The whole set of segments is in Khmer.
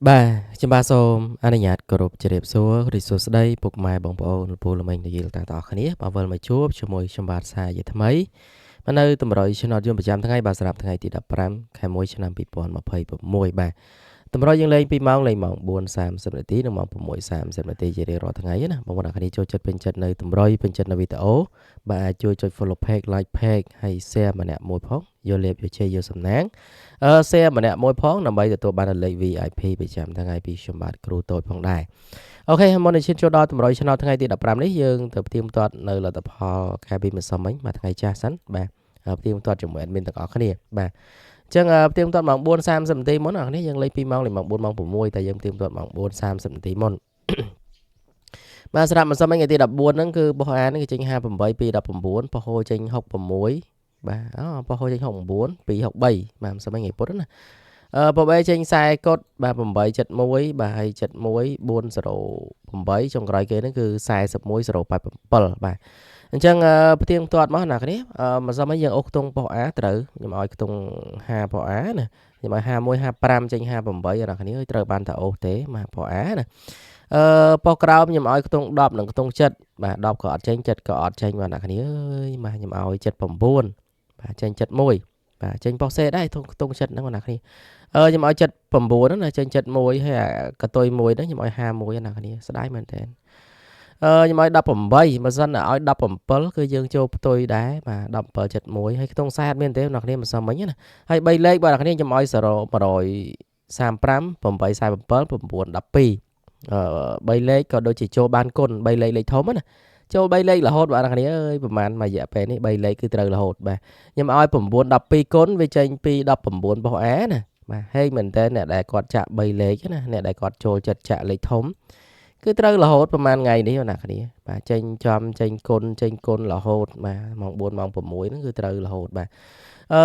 បាទខ្ញុំបាទសូមអនុញ្ញាតគោរពជម្រាបសួររីសួស្តីពុកម៉ែបងប្អូនលោកពូល្មីងលាយតាទាំងអស់គ្នាបាទវិលមកជួបជាមួយខ្ញុំបាទសាជាថ្មីបាទនៅតម្រុយឆ្នោតយន្តប្រចាំថ្ងៃបាទសម្រាប់ថ្ងៃទី15ខែ1ឆ្នាំ2026បាទតម្រុយយើងលេង2ម៉ោងលេងម៉ោង4:30នាទីនិងម៉ោង6:30នាទីជារៀងរាល់ថ្ងៃណាបងប្អូនអរគ្នាចូលចិត្តពេញចិត្តនៅតម្រុយពេញចិត្តនៅវីដេអូបាទអាចជួយចុច follow page like page ហើយ share ម្នាក់មួយផងយកលេបយកជ័យយកសំណាងអឺ share ម្នាក់មួយផងដើម្បីទទួលបានលេខ VIP ប្រចាំថ្ងៃពីខ្ញុំបាទគ្រូតូចផងដែរ OK មុននឹងឈានចូលដល់តម្រុយឆ្នោតថ្ងៃទី15នេះយើងទៅផ្ទៀងផ្ទាត់នៅលទ្ធផលខែពីម្សិលមិញបាទថ្ងៃចាស់សិនបាទផ្ទៀងផ្ទាត់ជាមួយ admin ទាំងអស់គ្នាបាទអញ្ចឹងផ្ទៀងផ្ទាត់ម៉ោង4:30នាទីមុនអ្នកនេះយើងលេខ2ម៉ោងលេខម៉ោង4ម៉ោង6តែយើងផ្ទៀងផ្ទាត់ម៉ោង4:30នាទីមុនបាទសម្រាប់ម្សិលមិញថ្ងៃទី14ហ្នឹងគឺបោះអានគឺចេញ58 2 19បោះហូចេញ66បាទអូបោះហូចេញ69 263បាទម្សិលមិញថ្ងៃពុធណាអឺបបេចេញ40កុដបាទ871បាទហើយ71 408ចុងក្រោយគេហ្នឹងគឺ41 087បាទអញ្ចឹងផ្ទៀងផ្ទាត់មកណាគ្នាម្សិលមិញយើងអូសខ្ទង់ប៉ុស្អាត្រូវខ្ញុំឲ្យខ្ទង់5ប៉ុស្អាណាខ្ញុំឲ្យ51 55ចេញ58ណាគ្នាត្រូវបានតែអូសទេបាទប៉ុស្អាណាអឺប៉ុស្ក្រោមខ្ញុំឲ្យខ្ទង់10និងខ្ទង់7បាទ10ក៏អត់ចេញ7ក៏អត់ចេញបាទអ្នកគ្នាអើយបាទខ្ញុំឲ្យ79បាទចេញ71បាទចេញប៉ុស្សេដែរខ្ទង់7ហ្នឹងអ្នកគ្នាអឺខ្ញុំឲ្យ79ហ្នឹងណាចេញ71ហើយអាកតុយមួយហ្នឹងខ្ញុំឲ្យ51ណាគ្នាស្ដាយមែនតើអឺខ្ញុំឲ្យ18បើសិនឲ្យ17គឺយើងចូលផ្ទុយដែរបាទ1771ហើយខ្ទង់40អត់មានទេអ្នកគ្នាមិនសមមិញណាហើយ3លេខបាទអ្នកគ្នាខ្ញុំឲ្យ0 135 847 912អឺ3លេខក៏ដូចជាចូលបានគុណ3លេខលេខធំណាចូល3លេខរហូតបាទអ្នកគ្នាអើយប្រហែលមួយរយៈពេលនេះ3លេខគឺត្រូវរហូតបាទខ្ញុំឲ្យ9 12គុណវាចេញពី19របស់អាណាបាទហេងមែនតើអ្នកដែលគាត់ចាក់3លេខណាអ្នកដែលគាត់ចូលចិត្តចាក់លេខធំគឺត្រូវរហូតប្រហែលថ្ងៃនេះណាគ្នាបាទចេញចំចេញគុណចេញគុណរហូតបាទម៉ោង4ម៉ោង6ហ្នឹងគឺត្រូវរហូតបាទអឺ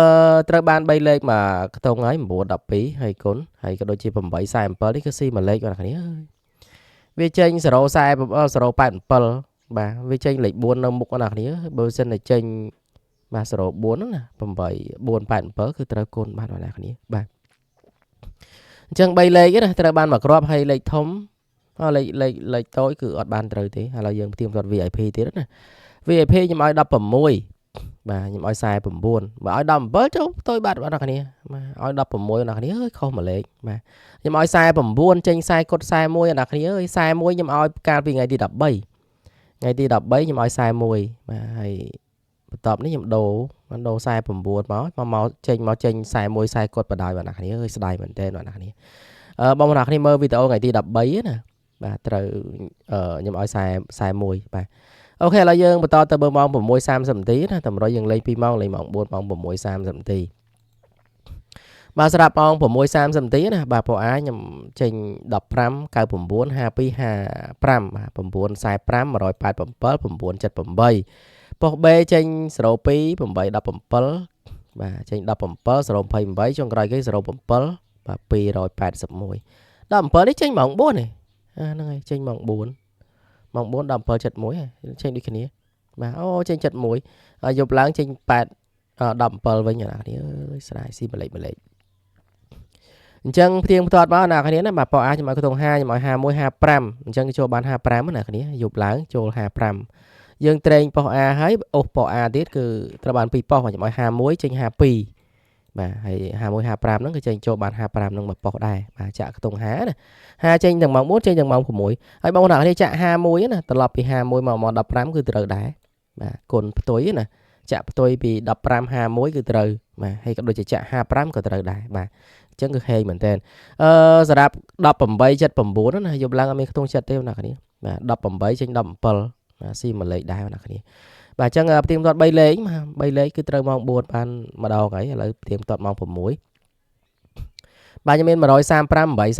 ត្រូវបាន3លេខមកខ្ទង់ហើយ9 12ហើយគុណហើយក៏ដូចជា8 47នេះគឺស៊ីមួយលេខបាទគ្នាវាចេញ0 40 087បាទវាចេញលេខ4នៅមុខណាគ្នាបើសិនតែចេញបាទ04ហ្នឹងណា8 487គឺត្រូវគុណបាទណាគ្នាបាទអញ្ចឹង3លេខណាត្រូវបានមួយគ្រាប់ហើយលេខធំលេខលេខលេខតូចគឺអត់បានត្រូវទេឥឡូវយើងផ្ទៀងផ្ទាត់ VIP ទៀតណា VIP ខ្ញុំឲ្យ16បាទខ្ញុំឲ្យ49បើឲ្យ17ចូលផ្ទុយបាត់បាទអ្នកគ្នាបាទឲ្យ16អ្នកគ្នាអើយខុសមួយលេខបាទខ្ញុំឲ្យ49ចេញ40កុដ41អ្នកគ្នាអើយ41ខ្ញុំឲ្យកាលពីថ្ងៃទី13ថ្ងៃទី13ខ្ញុំឲ្យ41បាទហើយបន្ទាប់នេះខ្ញុំដូរបានដូរ49មកមកចេញមកចេញ41 40កុដបដ ாய் បាទអ្នកគ្នាអើយស្ដាយមែនតើបាទអ្នកគ្នាអឺបងប្អូនអ្នកគ្នាមើលវីដេអូថ្ងៃទី13ណាបាទត្រូវខ្ញុំឲ្យ40 41បាទ OK ឥឡូវយើងបន្តទៅមើលម៉ោង6:30នាទីណាតម្រុយយើងលេង2ម៉ោងលេងម៉ោង4ម៉ោង6:30នាទីបាទសម្រាប់ម៉ោង6:30នាទីណាបាទពអាខ្ញុំចេញ15 99 52 55បាទ9 45 187 978ប៉ុស្តិ៍ B ចេញ02 8 17បាទចេញ17 028ចុងក្រោយគេ07បាទ281 17នេះចេញម៉ោង4នេះអាហ្នឹងហើយចេញម៉ោង4ម៉ោង4 17:71ចេញដូចគ្នាបាទអូចេញ71ហើយយប់ឡើងចេញ8 17វិញណាគ្នាអើយស្ដាយស៊ីបលេចបលេចអញ្ចឹងផ្ទៀងផ្ទាត់មកណាគ្នាណាបាទប៉អាខ្ញុំឲ្យខ្ទង់5ខ្ញុំឲ្យ51 55អញ្ចឹងចូលបាន55ណាគ្នាយប់ឡើងចូល55យើងត្រេងប៉ុស A ហើយអូសប៉ុស A ទៀតគឺត្រូវបាន2ប៉ុសខ្ញុំឲ្យ51ចេញ52បាទហើយ51 55ហ្នឹងគឺចេញចូលបាន55ហ្នឹងមួយប៉ុសដែរបាទចាក់ខ្ទង់5ណា5ចេញទាំងម៉ោង4ចេញទាំងម៉ោង6ហើយបងប្អូនគ្នាចាក់51ណាត្រឡប់ពី51មកម៉ោង15គឺត្រូវដែរបាទគុណផ្ទុយណាចាក់ផ្ទុយពី15 51គឺត្រូវបាទហើយក៏ដូចជាចាក់55ក៏ត្រូវដែរបាទអញ្ចឹងគឺហេងមែនតើអឺសម្រាប់18 79ណាយប់ឡើងអត់មានខ្ទង់ចិត្តទេណាគ្នាបាទ18ចេញ17បាទស៊ីមួយលេខដែរណាគ្នាបាទអញ្ចឹងផ្ទៀងផ្ទាត់3លេខបាទ3លេខគឺត្រូវម៉ោង4បានម្ដងហើយឥឡូវផ្ទៀងផ្ទាត់ម៉ោង6បាទខ្ញុំមាន135 8 47 9 12បា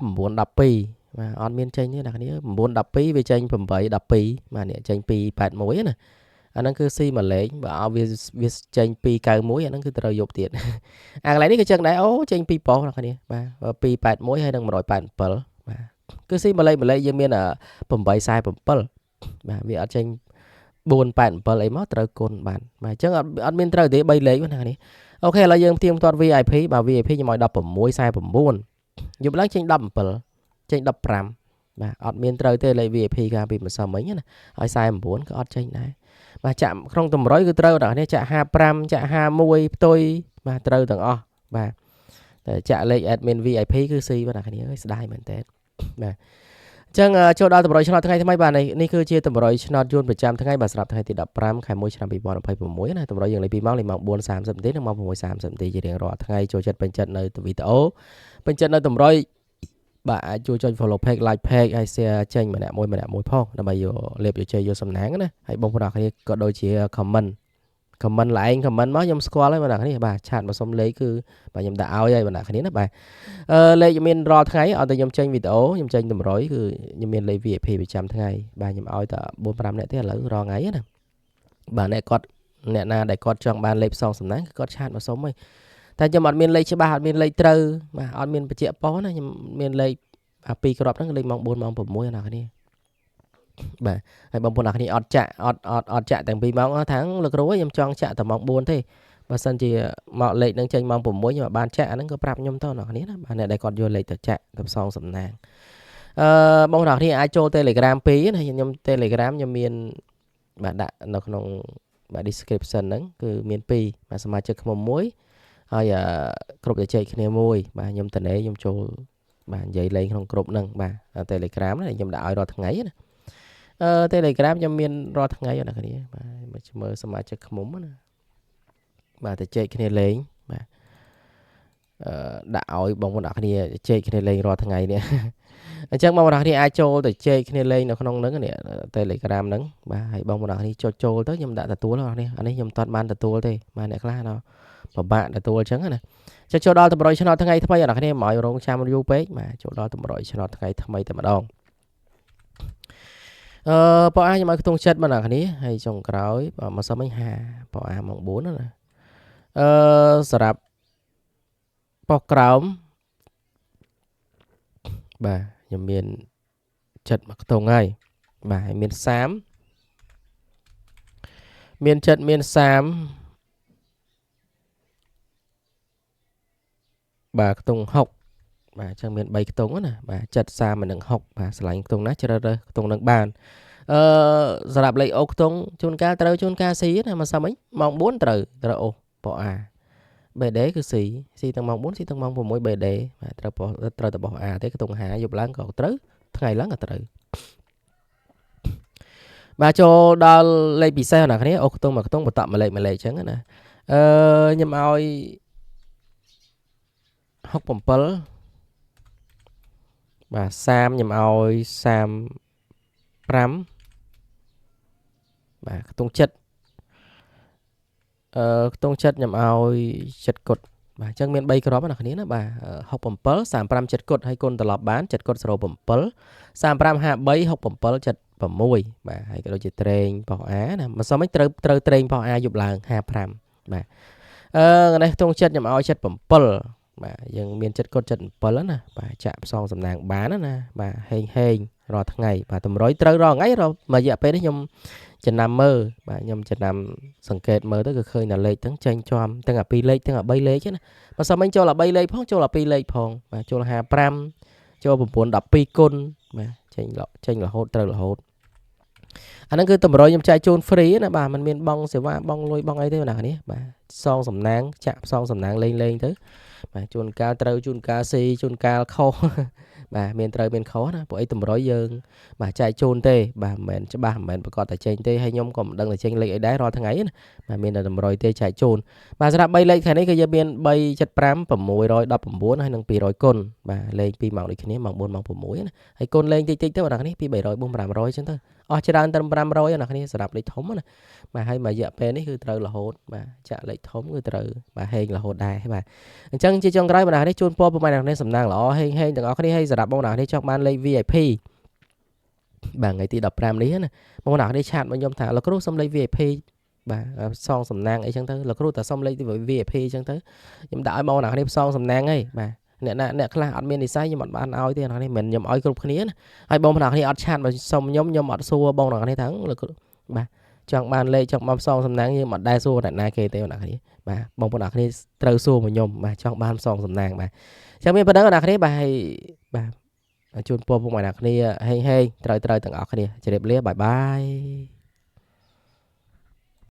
ទអត់មានចេញទេអ្នកគ្នា9 12វាចេញ8 12បាទនេះចេញ281ណាអាហ្នឹងគឺស៊ីមួយលេខបើឲ្យវាវាចេញ291អាហ្នឹងគឺត្រូវយប់ទៀតអាកន្លែងនេះក៏ចឹងដែរអូចេញ2ប៉ុស្តិ៍អ្នកគ្នាបាទ281ហើយនិង187បាទគឺស៊ីមួយលេខមួយលេខយើងមាន847បាទវាអត់ចេញ487អីមកត្រូវគុណបានបាទអញ្ចឹងអត់អត់មានត្រូវទេ3លេខណានេះ OK ឥឡូវយើងផ្ទៀងផ្ទាត់ VIP បាទ VIP ខ្ញុំឲ្យ16 49 យប់ឡើងចេញ17ចេញ15បាទអត់មានត្រូវទេលេខ VIP កាលពីម្សិលមិញណាហើយ49ក៏អត់ចេញដែរបាទចាក់ក្នុងតម្រុយគឺត្រូវដល់នេះចាក់55ចាក់51ផ្ទុយបាទត្រូវទាំងអស់បាទតែចាក់លេខ admin VIP គឺ C បាទអ្នកគ្នាអើយស្ដាយមែនតើបាទចឹងចូលដល់តម្រុយឆ្នោតថ្ងៃថ្មីបាទនេះគឺជាតម្រុយឆ្នោតយួនប្រចាំថ្ងៃបាទសម្រាប់ថ្ងៃទី15ខែ1ឆ្នាំ2026ណាតម្រុយយើងលេខ2ម៉ោងលេខម៉ោង4:30នាទីនិងម៉ោង6:30នាទីជារៀងរាល់ថ្ងៃចូលចិត្តពេញចិត្តនៅវីដេអូពេញចិត្តនៅតម្រុយបាទអាចជួយចុច follow page like page ហើយ share ចេញម្នាក់មួយម្នាក់មួយផងដើម្បីយកលេបយកជ័យយកសំណាងណាហើយបងប្អូនអរគ្នាក៏ដូចជា comment comment ឡើង comment មកខ្ញុំស្គាល់ហើយបងប្អូនគ្នាបាទឆាតមកសុំលេខគឺបាទខ្ញុំដាក់ឲ្យហើយបងប្អូនគ្នាណាបាទលេខមានរាល់ថ្ងៃអត់តែខ្ញុំចេញវីដេអូខ្ញុំចេញតម្រុយគឺខ្ញុំមានលេខ VIP ប្រចាំថ្ងៃបាទខ្ញុំឲ្យតែ4 5នាក់ទេឥឡូវរាល់ថ្ងៃណាបាទអ្នកគាត់អ្នកណាដែលគាត់ចង់បានលេខផ្សងសំណាងគឺគាត់ឆាតមកសុំហើយតែខ្ញុំអត់មានលេខច្បាស់អត់មានលេខត្រូវបាទអត់មានបញ្ជាក់ប៉ុស្តិ៍ណាខ្ញុំមានលេខអា2គ្រាប់ហ្នឹងលេខម៉ោង4ម៉ោង6ណាគ្នាបាទហើយបងប្អូនអរគ្នាអត់ចាក់អត់អត់អត់ចាក់ទាំង2ម៉ោងថាងលោកគ្រូខ្ញុំចង់ចាក់តែម៉ោង4ទេបើសិនជាមកលេខហ្នឹងចេញម៉ោង6ខ្ញុំបានចាក់អាហ្នឹងក៏ប្រាប់ខ្ញុំទៅអ្នកគ្នាណាបាទអ្នកដែលគាត់យកលេខទៅចាក់ទៅផ្សងសំណាងបងប្អូនអរគ្នាអាចចូល Telegram 2ណាខ្ញុំ Telegram ខ្ញុំមានបាទដាក់នៅក្នុងបាទ description ហ្នឹងគឺមាន2បាទសមាជិកខ្ញុំមួយហើយគ្រប់តែចែកគ្នាមួយបាទខ្ញុំតនេខ្ញុំចូលបាទនិយាយលេងក្នុងក្រុមហ្នឹងបាទ Telegram ណាខ្ញុំដាក់ឲ្យរាល់ថ្ងៃណាTelegram ខ្ញុំមានរាល់ថ្ងៃណាគ្នាបាទមើលសមាជិកខ្ញុំណាបាទទៅចែកគ្នាលេងបាទដាក់ឲ្យបងប្អូនអរគ្នាចែកគ្នាលេងរាល់ថ្ងៃនេះអញ្ចឹងបងប្អូនអរគ្នាអាចចូលទៅចែកគ្នាលេងនៅក្នុងហ្នឹងនេះ Telegram ហ្នឹងបាទហើយបងប្អូនអរគ្នាចុចចូលទៅខ្ញុំដាក់ទទួលអរគ្នាអានេះខ្ញុំអត់បានទទួលទេបាទអ្នកខ្លះដល់ពិបាកទទួលអញ្ចឹងណាចុចចូលដល់តម្រុយឆ្នោតថ្ងៃថ្មីអរគ្នាមិនឲ្យរងចាំយូរពេកបាទចូលដល់តម្រុយឆ្នោតថ្ងៃថ្មីតែម្ដងប៉អាខ្ញុំឲ្យខ្ទង់ចិត្តបាទអ្នកគ្នាហើយចុងក្រោយបាទមកសុំមិញ5ប៉អាម៉ោង4ណាសម្រាប់ប៉ុស្តិ៍ក្រោមបាទខ្ញុំមានចិត្តមកខ្ទង់ហើយបាទហើយមាន30មានចិត្តមាន30បាទខ្ទង់6បាទអញ្ចឹងមាន3ខ្ទង់ណាបាទចិត្ត30និង6បាទឆ្លាញ់ខ្ទង់ណាជ្រើសរើសខ្ទង់នឹងបានសម្រាប់លេខអូខ្ទង់ជួនកាលត្រូវជួនកាលស៊ីណាមកសិនមិញម៉ោង4ត្រូវអូប៉អា BD គឺ C C ទាំងម៉ោង4 C ទាំងម៉ោង6 BD បាទត្រូវត្រូវតែបោះ A ទេខ្ទង់5យប់ឡើងក៏ត្រូវថ្ងៃឡើងក៏ត្រូវបាទចូលដល់លេខពិសេសណាគ្នាអូខ្ទង់មួយខ្ទង់បន្តមួយលេខមួយលេខអញ្ចឹងណាខ្ញុំឲ្យ67បាទ30ខ្ញុំឲ្យ35បាទខ្ទង់ចិត្តខ្ទង់ចិត្តខ្ញុំឲ្យចិត្តគុតបាទអញ្ចឹងមាន3គ្រាប់ណាគ្នាណាបាទ67 35ចិត្តគុតហើយគុណត្រឡប់បានចិត្តគុត07 35 53 67 76បាទហើយក៏ដូចជាត្រេងប៉ោះអាណាមិនសមមិញត្រូវត្រេងប៉ោះអាយប់ឡើង55បាទនេះខ្ទង់ចិត្តខ្ញុំឲ្យ77បាទយើងមានចិត្តគុត77ណាបាទចាក់ផ្សងសំណាងបានណាបាទហេងហេងរាល់ថ្ងៃបាទតម្រុយត្រូវរាល់ថ្ងៃរាល់មួយរយៈពេលនេះខ្ញុំចំណាំមើលបាទខ្ញុំចំណាំសង្កេតមើលទៅគឺឃើញតែលេខទាំងចេញជាំទាំងអា2លេខទាំងអា3លេខណាបើសិនមិញចូលអា3លេខផងចូលអា2លេខផងបាទចូល55ចូល9 12គុណបាទចេញរហូតត្រូវរហូតអាហ្នឹងគឺតម្រុយខ្ញុំចែកជូន free ណាបាទมันមានបងសេវាបងលុយបងអីទេណានេះបាទសងសំណាងចាក់ផ្សងសំណាងលេងលេងទៅបាទជួនកាលត្រូវជួនកាលស៊ីជួនកាលខុសបាទមានត្រូវមានខុសណាព្រោះអីតម្រុយយើងបាទចែកជូនទេបាទមិនមែនច្បាស់មិនមែនប្រកាសតែចេញទេហើយខ្ញុំក៏មិនដឹងតែចេញលេខអីដែររាល់ថ្ងៃណាបាទមានតែតម្រុយទេចែកជូនបាទសម្រាប់3លេខថ្ងៃនេះគឺយើងមាន375 619ហើយនិង200គុណបាទលេខ2ម៉ោងដូចគ្នាម៉ោង4ម៉ោង6ណាហើយគុណលេងតិចតិចទៅបងប្អូននេះ2 300 4 500អញ្ចឹងទៅអស់ច្រើនត្រឹម500ណាគ្នាសម្រាប់លេខធំណាបាទហើយមួយរយៈពេលនេះគឺត្រូវរហូតបាទចាក់លេខធំគឺត្រូវបាទហេងរហូតដែរបាទអញ្ចឹងជាចុងក្រោយបងប្អូននេះជូនពរពុកម៉ែអ្នកនេះសំណាងល្អហេងហេងទាំងអស់គ្នាហើយសម្រាប់បងប្អូននេះចង់បានលេខ VIP បាទថ្ងៃទី15នេះណាបងប្អូននេះឆាតមកខ្ញុំថាលោកគ្រូសុំលេខ VIP បាទសងសំណាងអីចឹងទៅលោកគ្រូតែសុំលេខ VIP ចឹងទៅខ្ញុំដាក់ឲ្យបងប្អូននេះផ្សងសំណាងហីបាទអ្នកណាអ្នកខ្លះអត់មាននិស័យខ្ញុំអត់បានឲ្យទេអ្នកនេះមិនខ្ញុំឲ្យគ្រប់គ្នាណាហើយបងប្អូនគ្នាអត់ឆាតមកសុំខ្ញុំខ្ញុំអត់សួរបងប្អូនគ្នាថាលោកគ្រូបាទចង់បានលេខចង់បានផ្សងសំណាងយើងអត់ដែលសួរអ្នកណាគេទេបងប្អូនគ្នាបាទបងប្អូនគ្នាត្រូវសួរមកខ្ញុំបាទចង់បានផ្សងសំណាងបាទ ចឹងមានប៉ុណ្ណឹងអ្នកគ្នាបាទហើយបាទជូនពរពុកម៉ែអ្នកគ្នាហេងហេងត្រូវត្រូវទាំងអស់គ្នាជម្រាបលា bye bye។